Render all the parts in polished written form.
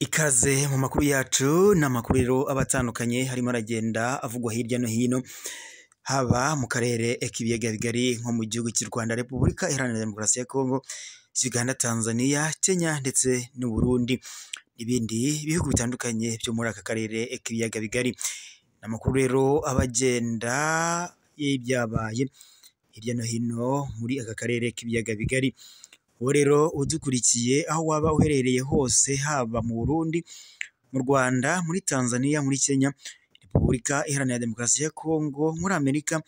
Ikaze mu makuru yacu, ni amakuru rero aba atandukanye harimo aragenda avugwa hirya no hino, haba mu karere k'ibiyaga bigari nko mu gihugu cy'u Rwanda, Repubulika Iharanira Demokarasi ya Kongo, Uganda, Tanzania, Kenya ndetse n'u Burundi n'ibindi bihugu bitandukanye byo muri aka karere k'ibiyaga bigari. Ni amakuru rero aba agenda y'ibyabaye hirya no hino muri aka karere k'ibiyaga bigari. Wowe rero udukurikiye aho waba uherereye hose, haba mu Burundi, mu Rwanda, muri Tanzania, muri Kenya, Repubulika Iharanira Demokarasi ya Kongo, muri Amerika,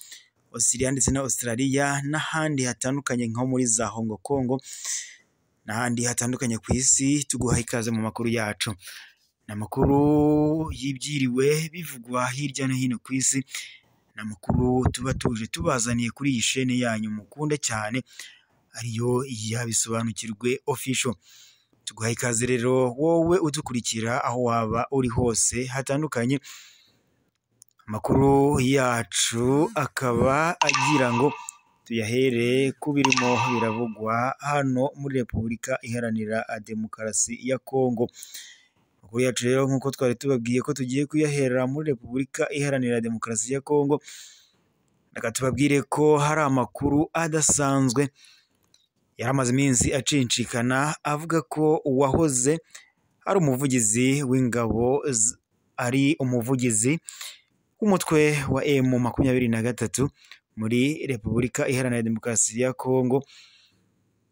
Australia ndetse na Australia n'ahandi hatandukanye nko muri za Hong Kong n'ahandi hatandukanye ku isi, tuguha ikaze mu makuru yacu. Ni amakuru y'ibyiriwe bivugwa hirya no hino ku isi, ni amakuru tuba tuje tubazaniye kuri iyi shene yanyu mukunda cyane ariyo yabisobanukirwe official. Tuguha ikaze rero wowe udukurikira aho waba uri hose hatandukanye. Amakuru yacu akaba agira ngo tuyahere ku birimo biravugwa hano muri Repubulika Iharanira Demokarasi ya Kongo. Amakuru yacu rero nk'uko twari tubabwiye ko tugiye kuyahera muri Repubulika Iharanira Demokarasi ya Kongo, reka tubabwire ko hari amakuru adasanzwe yari amaze iminsi acincikana avuga ko uwahoze ari umuvugizi w'ingabo, ari umuvugizi w'umutwe wa M23 muri Repubulika Iharanira Demokarasi ya Kongo,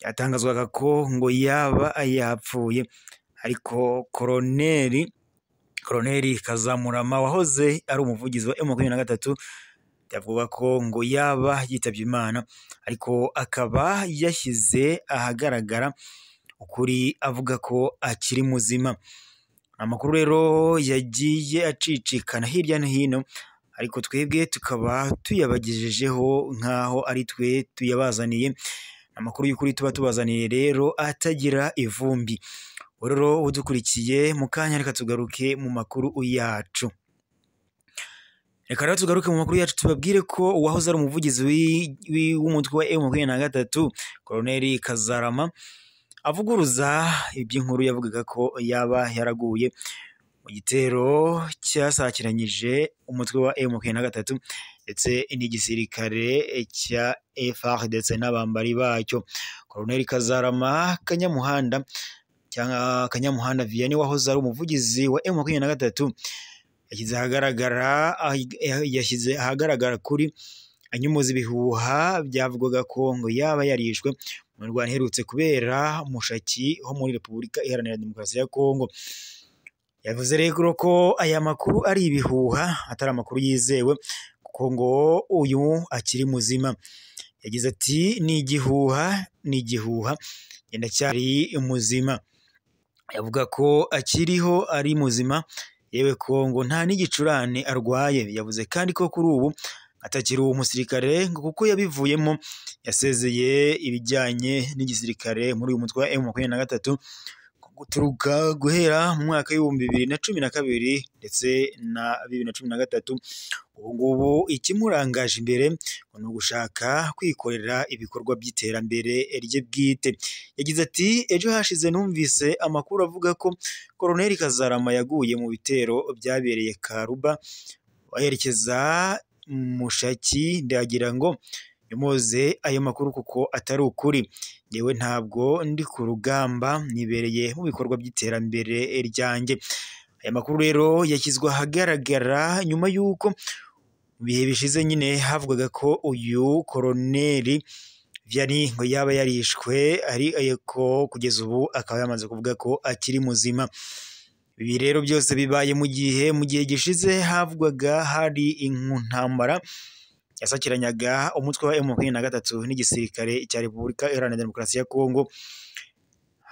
yatangazwaga ko ngo yaba yapfuye, ariko Koroneli Kazamurama wahoze ari umuvugizi wa M23 yavuga ko ngo yaba yitabye Imana, ariko akaba yashyize ahagaragara ukuri avuga ko akiri muzima. Amakuru rero yagiye acicikana hirya no hino, ariko twebwe tukaba tuyabagejejeho nk'aho ari twe tuyabazaniye. Amakuru y'ukuri tuba tubazaniye rero atagira ivumbi. Rero udukurikiye mu kanya, reka tugaruke mu makuru yacu. Reka rero tugaruke mu makuru yacu tubabwire ko uwahoze ari umuvugizi w'umutwe wa M23 Koroneli Kazarama avuguruza iby'inkuru yavugaga ko yaba yaraguye mu gitero cyasakiranyije umutwe wa M23 ndetse n'igisirikare cya FARDC ndetse n'abambari bacyo. Koroneli Kazarama Kanyamuhanda cyangwa Kanyamuhanda Vianney wahoze ari umuvugizi wa M23 yashyize ahagaragara kuri anyumuza ibihuha byavugwaga ko ngo yaba yarishwe mu mirwano iherutse kubera Mushaki ho muri Repubulika Iharanira Demokarasi ya Kongo. Yavuze rero ko aya makuru ari ibihuha, atari amakuru yizewe, kuko ngo uyu akiri muzima. Yagize ati ni igihuha, ni igihuha, ndacyari muzima. Yavuga ko akiriho ari muzima, yewe ko ngo nta n'igicurane arwaye. Yavuze kandi ko kuri ubu atakiri umusirikare ngo kuko yabivuyemo, yasezeye ibijyanye n'igisirikare muri uyu mutwe wa M23 guturuka guhera mu mwaka w'ibihumbi 2012 ndetse na 2013. Ubu ngubu ikimurangaje imbere ngo ni ugushaka kwikorera ibikorwa by'iterambere rye bwite. Yagize ati ejo hashize numvise amakuru avuga ko Koroneli Kazarama yaguye mu bitero byabereye Karuba baherekeza Mushaki, ndagira ngo nyomoze ayo makuru kuko atari ukuri. Yewe ntabwo ndi ku rugamba, nibereye mu bikorwa by'iterambere ryanjye. Aya makuru rero yashyizwe ahagaragara nyuma y'uko mu bihe bishize nyine havugaga ko uyu Koroneli Vianney ngo yaba yarishwe, ariko kugeza ubu akaba yamaze kuvuga ko akiri muzima. Ibi rero byose bibaye mu gihe gishize havugwaga hari intambara yasakiranyaga umutwe wa M23 n'igisirikare cya Repubulika Iharanira Demokarasi ya Kongo,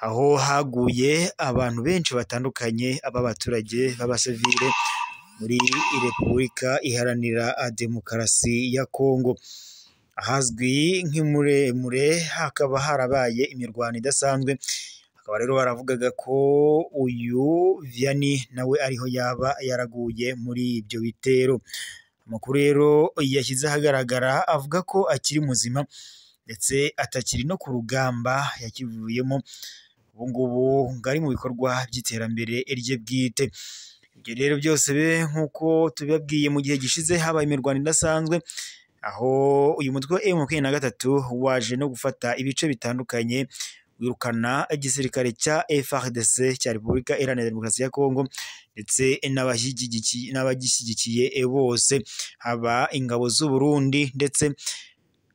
aho haguye abantu benshi batandukanye, abaturage b'abasivile muri Repubulika Iharanira Demokarasi ya Kongo. Ahazwi nk'imuremure hakaba harabaye imirwano idasanzwe. Akaba rero baravugaga ko uyu Vianney nawe ariho yaba yaraguye muri ibyo bitero. Amakuru rero yashyize ahagaragara avuga ko akiri muzima ndetse atakiri no ku rugamba, yakivuyemo. ubu ngubu ngo ari mu bikorwa by'iterambere rye bwite. Ibyo rero byose nk'uko tubibabwiye mu gihe gishize habaye imirwano idasanzwe, aho uyu mutwe wa M23 waje no gufata ibice bitandukanye wirukana igisirikare cya FARDC cya Repubulika Iharanira Demokarasi ya Kongo ndetse n'abagishyigikiye bose, haba ingabo z'u Burundi ndetse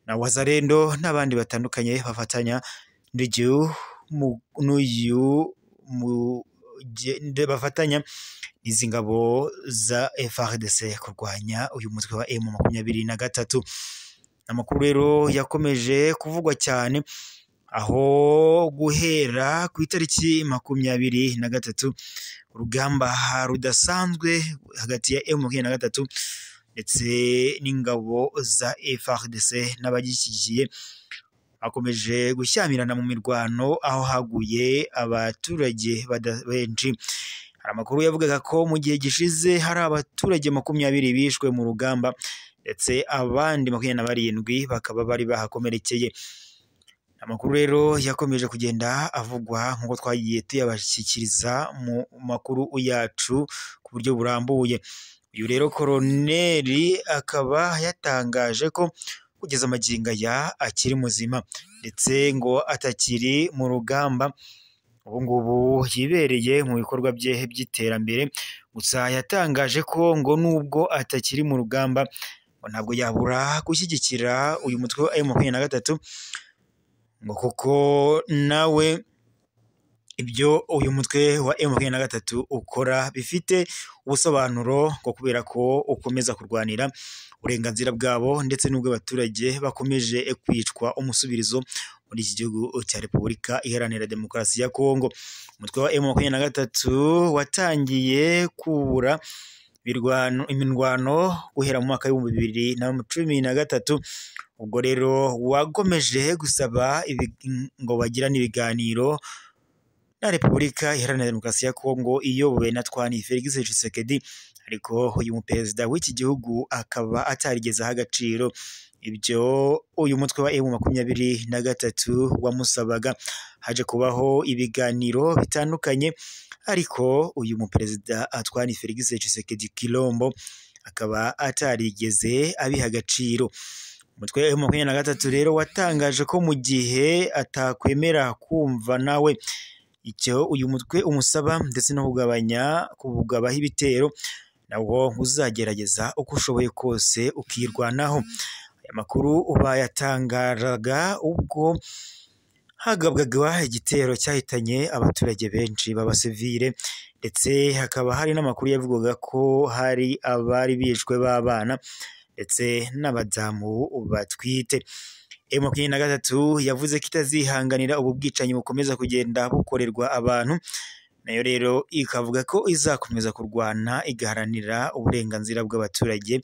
na Wazalendo n'abandi batandukanye bafatanya bafatanya izi ngabo za FARDC kurwanya uyu mutwe wa M23. Amakuru rero yakomeje kuvugwa cyane aho guhera ku itariki 23 urugamba rudasanzwe hagati ya M23 ndetse n'ingabo za FARDC n'abagishyigikiye bakomeje gushyamirana mu mirwano, aho haguye abaturage benshi. Hari amakuru yavugaga ko mu gihe gishize hari abaturage 20 bishwe mu rugamba ndetse abandi 27 bakaba bari bahakomerekeye. Amakuru rero yakomeje kugenda avugwa nk'uko twagiye tuyabashyikiriza mu makuru yacu ku buryo burambuye. Uyu rero koroneri akaba yatangaje ko kugeza magingo aya akiri muzima ndetse ngo atakiri mu rugamba, ubu ngubu yibereye mu bikorwa bye by'iterambere. Gusa yatangaje ko ngo nubwo atakiri mu rugamba ngo ntabwo yabura gushyigikira uyu mutwe wa M23, ngo kuko nawe ibyo uyu mutwe wa M23 ukora bifite ubusobanuro, ngo kubera ko ukomeza kurwanira uburenganzira bwabo ndetse n'ubw'abaturage bakomeje kwicwa umusubirizo muri iki gihugu cya Repubulika Iharanira Demokarasi ya Kongo. Umutwe wa M23 watangiye kubura imirwano guhera mu mwaka w'2013, ubwo rero wakomeje gusaba ngo bagirane ibiganiro na Repubulika Iharanira Demokarasi ya Kongo iyobowe na Twani Felix Tshisekedi, ariko uyu muperezida w'iki gihugu akaba atarigeze aha agaciro ibyo uyu mutwe wa M23 wamusabaga. Haje kubaho ibiganiro bitandukanye, ariko uyu muperezida Antoine Felix Tshisekedi Kilombo akaba atarigeze abiha agaciro. Umutwe wa M23 rero watangaje ko mu gihe atakwemera kumva nawe icyo uyu mutwe umusaba ndetse no kugabanya kubugabaho ibitero, nawo uzagerageza uko ushoboye kose ukirwanaho. Aya makuru bayatangaraga ubwo hagabwaga igitero cyahitanye abaturage benshi b'abasivile, ndetse hakaba hari n'amakuru yavugaga ko hari abari bishwe b'abana ndetse n'abadamu batwite. M23 yavuze ko itazihanganira ubu bwicanyi bukomeza kugenda bukorerwa abantu, nayo rero ikavuga ko izakomeza kurwana igaharanira uburenganzira bw'abaturage.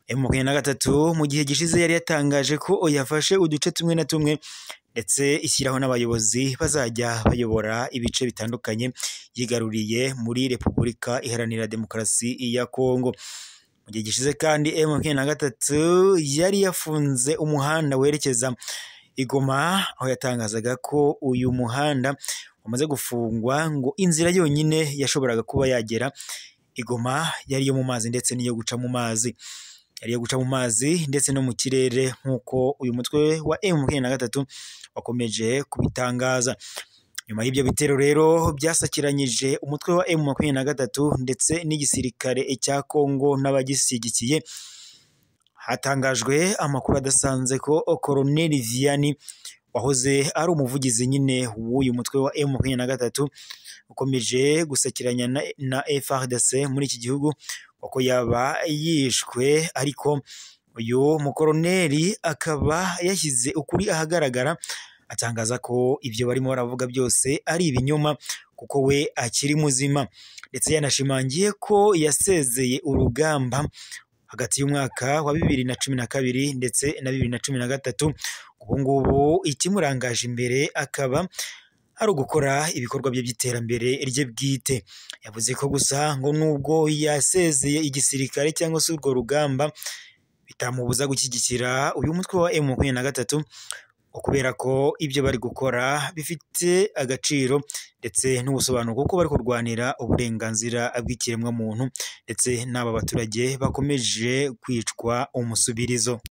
M23 mu gihe gishize yari yatangaje ko yafashe uduce tumwe na tumwe ndetse ishyiraho n'abayobozi bazajya bayobora ibice bitandukanye yigaruriye muri Repubulika Iharanira Demokarasi ya Kongo. Mu gihe gishize kandi M23 yari yafunze umuhanda werekeza i Goma, aho yatangazaga ko uyu muhanda wamaze gufungwa, ngo inzira yonyine yashoboraga kuba yagera i Goma yari iyo mu mazi ndetse n'iyo guca mu mazi, yari iyo guca mu mazi ndetse no mu kirere, nk'uko uyu mutwe wa M23 wakomeje kubitangaza. Nyuma y'ibyo bitero rero byasakiranyije umutwe wa M23 ndetse n'igisirikare cya Kongo n'abagishyigikiye, hatangajwe amakuru adasanzwe ko Colonel Vianney wahoze ari umuvugizi nyine w'uyu mutwe wa M23 ukomeje gusakiranya na FARDC muri iki gihugu, ko yaba yishwe, ariko uyu mukoroneri akaba yashyize ukuri ahagaragara atangaza ko ibyo barimo baravuga byose ari ibinyoma kuko we akiri muzima, ndetse yanashimangiye ko yasezeye urugamba hagati y'umwaka wa 2012 ndetse na 2013. Ubu ngubu ikimurangaje imbere akaba ari ugukora ibikorwa bye by'iterambere rye bwite. Yavuze ko gusa ngo nubwo yasezeye igisirikare cyangwa se urwo rugamba bitamubuza gushyigikira uyu mutwe wa M23, Kubera ko ibyo bari gukora bifite agaciro ndetse n'ubusobanuro, kuko bari kurwanira uburenganzira bw'ikiremwamuntu ndetse n'aba baturage bakomeje kwicwa umusubirizo.